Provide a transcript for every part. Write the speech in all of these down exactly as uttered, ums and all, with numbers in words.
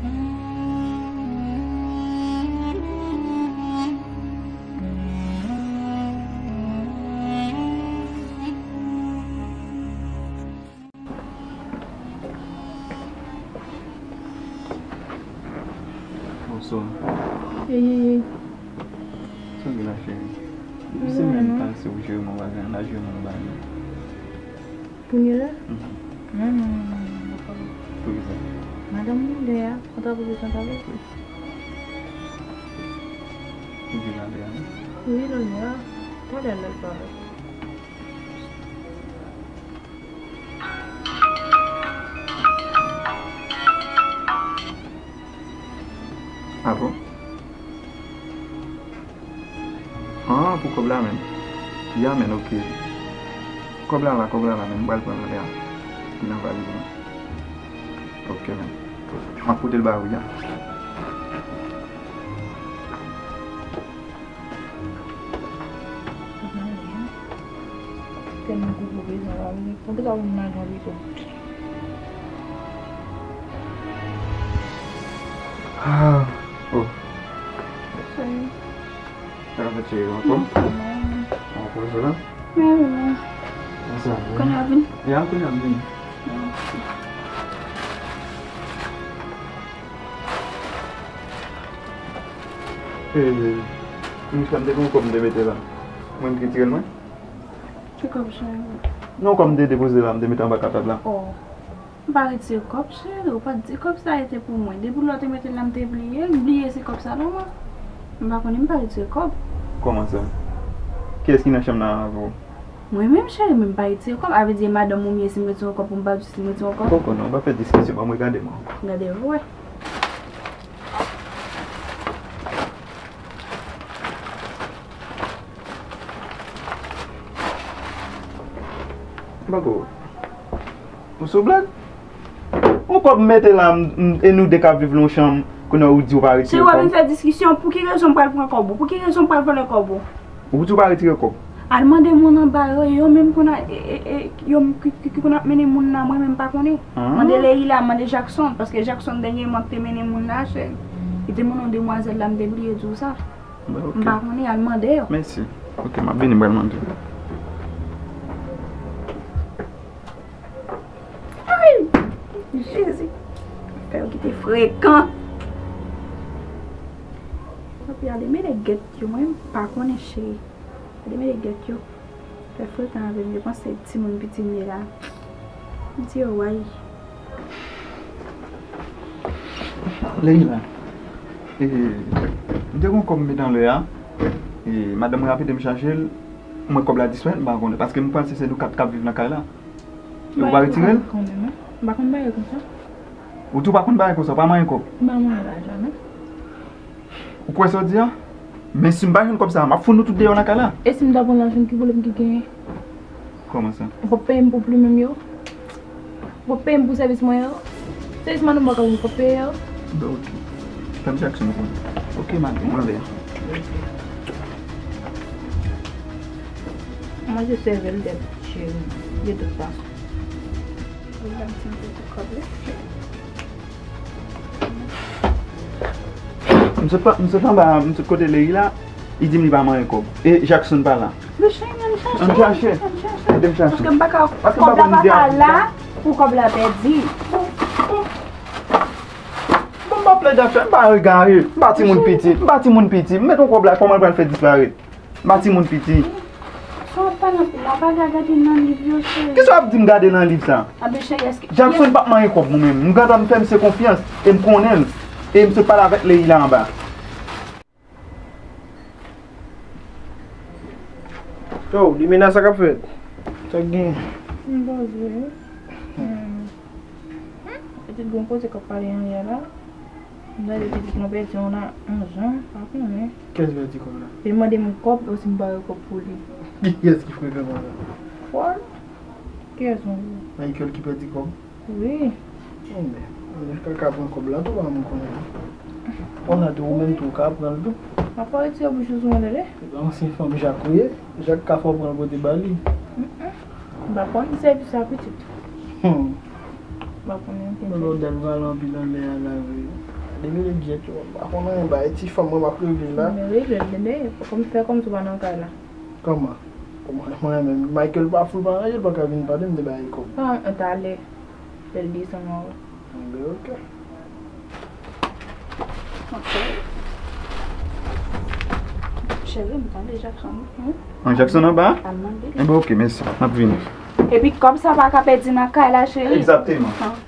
Bonswa. Ey, ey, ey. Sa w gen la, cheri? Depi semèn pase, ou jere m yon bagay, n a jere m yon bagay. Kounye la? Mhm. Non, non, non, non, non, non, pa bon. Poukisa? Madanm mwen lè a, konn ta poze konn ta poze. Ou di l ale a, non? Wi, l ale a. Talè l al pale. Ah bon? Ah, pou kòb la menm. Ya menm, ok. Kòb la la, kòb la la menm. M pral pran l la. Li nan valiz mwen. Ok menm. M ap pote l ba ou ya. Tèlman gwo gwo bezwen la, wi. Konn te ka wè m nan jan li tou. Ah, oh. Sa k ap fèt, cheri, anfòm? Anfòm, Zola? Wi, wi, wi. Konsa, wi. Kounye a vin? Ya, kounye a vin. Ah, ok. E, m te gen yon kòb m te mete la. Mwen m retire l mwen. Ki kòb sa yo? Non, kòb m te depoze la, m te mete anba katab la. Oh. M pa retire kòb, cheri. Ou pa t di kòb sa a te pou mwen. Depi lè w te mete l la, m te bliye l. M bliye se kòb sa la, mwen. M pa konnen, m pa retire kòb. Kòman sa? Kiyès ki nan chanm nan avè w? Mwen menm, cheri, mwen pa retire kòb. A vle di, madanm ou m ye, si m retire yon kòb pou m pa di si m retire yon kòb? Kòkò, non, pa fè diskisyon, ban mwen gade mwen. Gade, ou wè. Bako, ou sou blag? Yon kòb m mete la, m, m, e nou de k ap viv nan yon chanm, kounye a ou di ou pa retire kòb. Se ou ap vin fè diskisyon, pou ki rezon m pral pran kòb ou? Pou ki rezon m pral vòlè kòb ou? Ou di ou pa retire kòb. Al mande moun anba yo, yo menm konn a, e, e, e, yo ki, ki, ki konn ap mennen moun nan, mwen menm pa konnen. Ah. Mande Leila, mande Jackson, paske Jackson dènyèman te mennen moun nan, cheri. Li te mennen yon demwazèl la, m te bliye di w sa. Bon, ok. M pa konnen, al mande yo. Mèsi. Ok, m ap vini, m pral mande. Ay! Jezi! Fè yo kite frekan. Epi ale men nèg gèt yo, mwen m pa konnen cheri. Ale men nèg gèt yo. Fè frekan avè m, yo panse timoun piti m ye la. M di yo, way. Leila, e, m te gen yon kòb m mete anlè a. E, madanm mwen ap ede m chache l. Mwen kòb la disparèt, m pa konnen. Paske m panse se nou kat k ap viv nan kay la. E ou pa retire l? M pa konn bagay konsa. Ou tou pa konn bagay konsa, ou pa manyen kòb? M pa manyen lajan, non. Ou kwè sa w di a? Men si m pa jwenn kòb sa a, m ap fout nou tout deyò nan kay la. E si m ta pran lajan, ki pwoblèm ki genyen? Kòman sa? Ou p ap peye m pou plimen m yo? Ou p ap peye m pou sèvis mwen yo? Sèvis madanm mwen ka vin, ou p ap peye yo? Ben, ok. Tann Jackson pou mwen. Ok, madanm, m anlè. Mwen se sèvèl tèt, cheri, de tout fason. M sot pa, m sot anba, m sot kote Leila, li di m li pa manyen kòb. E Jackson pa la. Ann chache, ann chache. Kite m chache. Paske m pa ka, kòb la pa ka la pou kòb la pèdi. Bon, m pa plede afè, m pa egare, m pa timoun piti, m pa timoun piti. M met yon kòb la, kòman l pral fè disparèt? M pa timoun piti. Sa w ap pale anpil la, pa gade nan liv yo, cheri. Kisa w ap di m gade nan liv sa? Jackson p ap manyen kòb mwen menm. M gentan m fè misye konfyans e m konnen l. E m sot pale avèk Leila anba. Yo, Limena, sa k ap fèt? Sa k gen? M poze wi. Hmm. Pitit gon kote k ap pale anlè la. M tande pitit mwen pèdi yon la, yon jan, pa konnen. Kiyès pèdi kòb la? Li mande m kòb, osi m ba yo kòb pou li. Kiyès ki frekan konsa? Fòl. Kiyès yon? Michael ki pèdi kòb? Wi. Enben, ou ka pran kòb la tou, pa m konnen. Ou la tou, ou menm tou, ou ka pran l tou. M ap retire bouch ou sou mwen tande. Se pa ansyen fanm Jak ou ye? Jak ka fè w pran l pote ba li. Mm, mm. M pa konn sèvis sa pitit. Hmm. M pa konnen anpil. Mwen, lòdèl pale anpil anlè a la, vre. Demele gyèt, yo, m pa konn anyen, bay ti fanm, mwen, m ap leve la. Men rele l, men fò m fè kòmsi w pa nan kay la. Kòman? Kòman, mwen menm, Michael pa fou, pa ranje, l pa ka vin pale m de bagay kòb. An, an talè, lè l desann, w a wè. Anben, ok. Ok. Cheri, m tande Jackson, wi. An, Jackson anba? Al mande li. Enben, ok, mèsi. M ap vini. Epi kòb sa pa ka pèdi nan kay la, cheri. Egzakteman. An.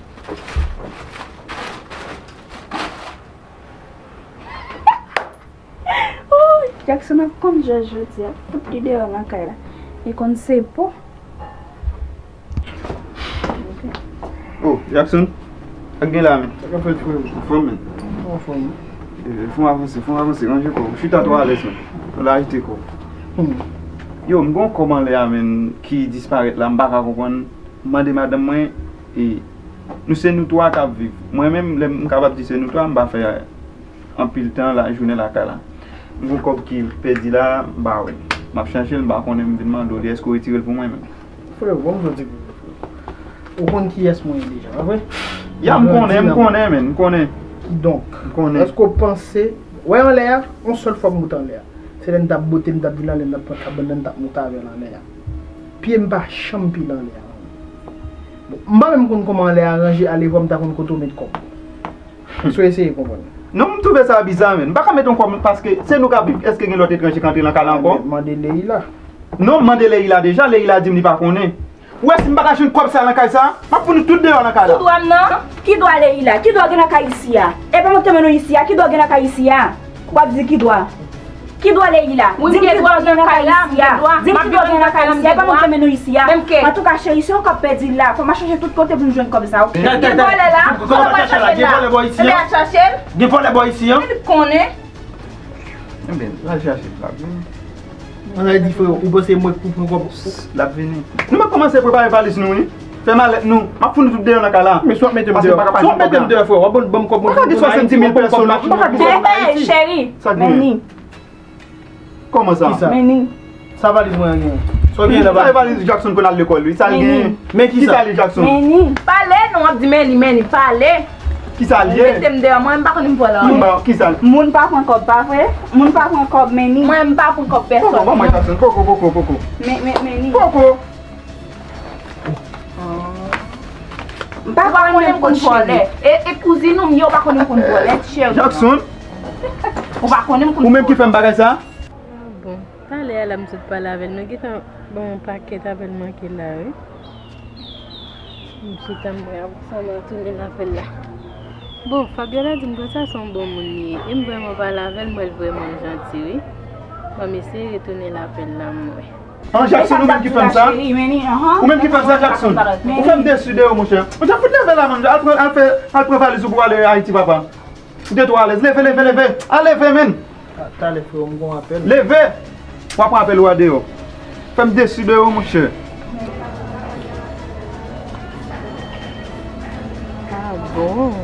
Ooh, Jackson ap konn jòj jodi a. Fout li deyò nan kay la. Li konn se po. Oh, Jackson, sa k gen la, men? Sa k ap fèt, frè m? Anfòm, men. Anfòm. Eh, fè yon avanse, fè yon avanse, ranje kò w. Chita twò alèz, men. Fò w la ajite kò w. Hmm. Yo, m gen yon kòb anlè a, men, ki disparèt la, m pa ka konprann. M mande madanm mwen, e, nou se nou twa k ap viv. Mwen menm, lè m kapab di se nou twa, m pa fè anpil tan lajounen lakay la. M gon kòb ki pèdi la, m pa wè l. M ap chache l, m pa konnen, m vin mande w li, èske w retire l pou mwen menm? Frè, ban m di w, ou konn kiyès mwen ye deja, pa vre? Ya, m konnen, m konnen, men, m konnen. Kidonk, m konnen. Èske w panse, wè anlè a, yon sèl fwa m moute anlè a. Se lè n t ap bote, m t ap vin anlè, n t ap pran kabann nan, n t ap moute avè l anlè a. Pye m pa janm pile anlè a. Bon, m pa menm konn kòman anlè a ranje, alevwa m ta konn kote w met kòb. Èske w eseye konprann? Non, m twouve sa biza, men. M pa ka met yon kòb paske se nou k ap viv. Èske gen lòt etranje k antre nan kay la ankò? Mande Leila. Non, m mande Leila deja. Leila di m li pa konnen. Ou wè, si m pa ka jwenn kòb sa nan kay sa, m ap fout nou tout deyò nan kay la. Ki dwa m nan? Ki dwa Leila? Ki dwa gen nan kay isi a? E pa mwen ki te mennen w isi a. Ki dwa gen nan kay isi a? W ap di ki dwa? Ki dwa Leila? Di m ki dwa gen nan kay isi a. Di m ki dwa gen nan kay isi a. E pa mwen ki te mennen w isi a. Antouka, cheri, se yon kòb pèdi la. Fò m al chache tout kote pou m jwenn kòb sa, oke? Gen vòlè la. Fò m al chache l la. Ebyen, al chache l. Gen vòlè bò isi a. Li konnen. Ebyen, al chache l la. Ann al di frè, ou panse mwen pou pran kòb? L ap vini. Nou mèt kòmanse prepare valiz nou, wi. Fè malèt nou. M ap fout nou tout deyò nan kay la. Men si w ap mete m deyò, si w ap mete m deyò, frè, w ap ban m kòb mwen. M pa ka gen swasanndimil pèsonn, non. M pa ka gen kòb nan Ayiti. Hey, cheri. Sa k genyen? Kòman sa? Kisa? Sa valiz mwen an genyen? Sa w genyen nan valiz? Sa valiz Jackson konn al lekòl, wi. Sa l genyen? Men kisa? Kisa li, Jackson? Pale non, w ap di men li, men li, pale. Kisa l ye? Mete m deyò, mwen, m pa konn m pran la. Moun pa, kisa l? Moun pa pran kòb, pa vre? Moun pa pran kòb, men ni. Mwen, m pa pran kòb pèsòn. Poko, ban mwen Jackson. Poko, poko, poko. Men, men, men ni. Poko. M pa konnen m konn vòlè. E, e kouzin ou m ye, ou pa konnen m konn vòlè, cheri. Jackson. Ou pa konnen m konn vòlè. Ou menm ki fè m bagay sa? Ah bon. Talè a la m sot pale avè l, nou gentan ban m yon pakèt apèl manke la, wi. M chita m wè avè sa m retounen lapèl la. Bon, Fabiola di m konsa se yon bon moun li ye. E m vrèman pale avè l, m wè l vrèman janti, wi. Ban m eseye retounen lapèl la, m wè. An, Jackson, ou menm ki fè m sa? Ou menm ki fè m sa, Jackson? Ou fè m desi de ou, monchè. Monchè, fout leve la, man. Al pran, al fè, al pran valiz ou pou ale Ayiti, papa. Ou te twò alèz. Leve, leve, leve. Al leve, men. Talè, frè, m gon apèl. Leve! W ap pran apèl ou a deyò. Fè m desi de ou, monchè. Ah bon?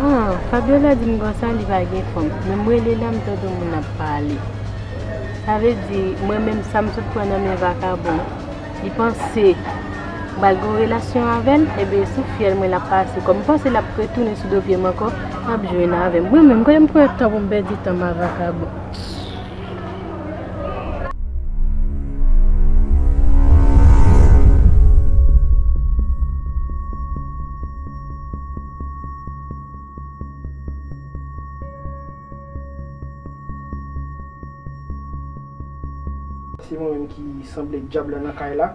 Ah, Fabiola di m konsa li pa gen fanm. Men m rele la, m tande moun ap pale. Sa vle di, mwen menm sa m sot pran nan men vakabon. Li panse m pral gen yon relasyon avè l, ebyen sou fyèl mwen l ap pase. Kòm m panse l ap retounen sou do pye m ankò, l ap jwenn avè m. Mwen menm, kote m pran tan pou m pèdi tan m a vakabon? Se mwen menm ki sanble dyab la nan kay la.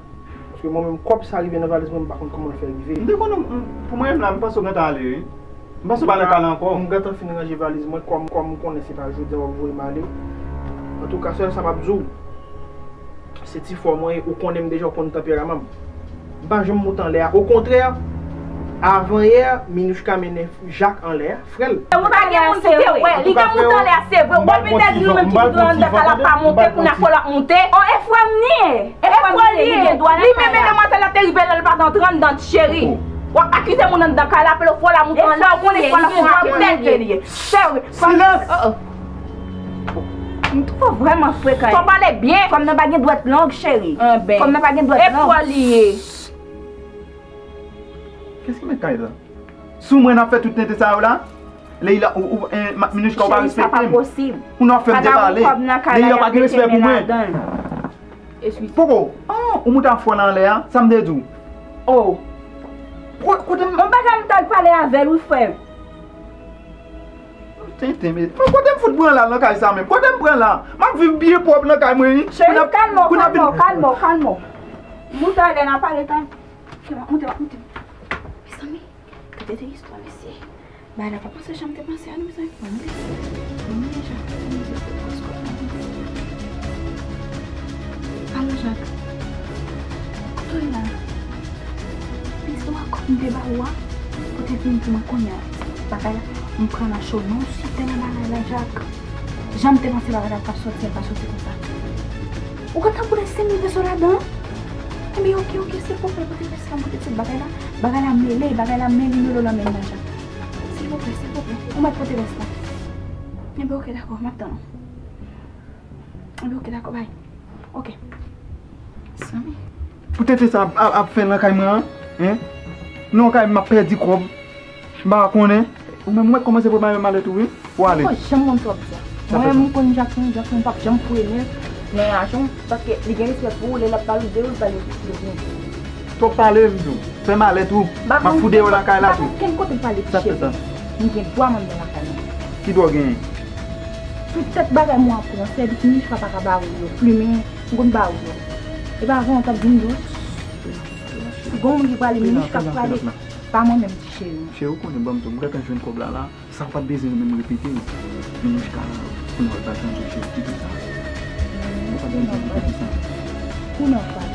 Paske mwen menm, kòb sa rive nan valiz mwen, m pa konn kòman l fè rive. M te konnen, m, pou mwen menm la, m panse w gentan ale, wi. M panse w pa nan kay la ankò. M gentan fin ranje valiz mwen, kòm, kòm m konnen se pa jodi a w ap voye m ale. Antouka, sèl sa m ap di w, se ti frè mwen, ou konnen m deja, ou konn tanperaman m. M pa janm moute anlè a. Okontrè, avan yè, Minouchka mennen Jak anlè a, frè l. Ou pa gen moun pou te wè. Li te moute anlè a, se vre. W ap mete di nou menm ki moute anndan kay la pa moute, kounye a fò l ap moute. Oh, e frè m li ye. E frè l li ye. Li menm e demwazèl la te rive la, l pa t antre anndan, cheri. W ap akize moun anndan kay la, apre fò l ap moute anlè, ou konnen fò l ap moute, li ye. Se vre. Silans! Oh, oh. M twouve w vrèman frekan. Fò w pale byen. Fanm nan pa gen dwèt long, cheri. Anben. Fanm nan pa gen dwèt long. E pou li ye. Kèske mèt kay la? Sou mwen n ap fè tout tenten sa yo la? Leila, ou, ou, eh, ma- Minouchka, ou pa respekte m. Cheri, sa pa posib. Ou nan fè m te pale. Leila pa gen respè pou mwen. Poko, ah, ou moute afwa lan anlè a, sa m te di w? Oh. Ko- Kote m. Yon bagay m t al pale avè l, wi, frè m. Tenten, men. Kote m fout pran la nan kay sa menm? Kote m pran la? M ap viv byen pwòp nan kay mwen, wi. Cheri, kalme w, kalme w, kalme w, kalme w. Moute anlè, n a pale, kalme. Moute, moute, moute. Mezanmi, gade de istwa, mesye. Bagay la pa panse jan m te panse a non, mezanmi. Bon, men, men, men, Jak, mezanmi, se pou kòs kòb la. Alo, Jak. Kote w ye la? Pitit ou a kòb m te ba ou a, pou te vin pou mwen kounye a. Bagay la, m pran nan cho non, si te nan bagay la, Jak. Jan m te panse bagay la t ap sòti, l pa sòti konsa. Ou kontan pou de senk mil peso ladan? Enben, oke, oke, silvouplè, pote plis la, pote tout bagay la. Bagay la mele, bagay la mele melo nan men nan jan. Silvouplè, silvouplè, ou mèt pote rès la. Enben, oke, dakò, m ap tann ou. Enben, oke, dakò, bay. Oke. Sanmi. Poutèt sa ap, ap, ap fè nan kay mwen an, en? Non, kay m ap pèdi kòb. M pa konnen. Ou menm ou mèt kòmanse prepare malèt ou, wi. Pou ale. Mwen janm konn twòp sa. Mwen menm m konn Jacqueline, Jacqueline p ap janm foure men nan lajan w, paske li gen respè pou ou, lè l ap pale de ou, li pale de byen. Twòp pale, m di w. Fè malèt ou. M ap foure deyò lakay la tou. Pa gen kenn kote m pale, cheri. M gen dwa m anndan lakay mwen. Ki dwa w genyen? Tout tèt bagay mwen ap pran, sèvis Minouchka pa ka ba ou yo, plimen, m konn ba ou yo. E pa avan w t ap vin di w. Si gon moun ki prale, Minouchka k prale. Pa mwen menm, ti cheri. Cheri, ou konnen, ban m di w, m gentan jwenn kòb la, la. Sa w pa t bezwen menm repete. Minouchka, kounye a w al bay kanje, cheri, kite sa. Ou pa t bezwen repete sa. Kounye a w pa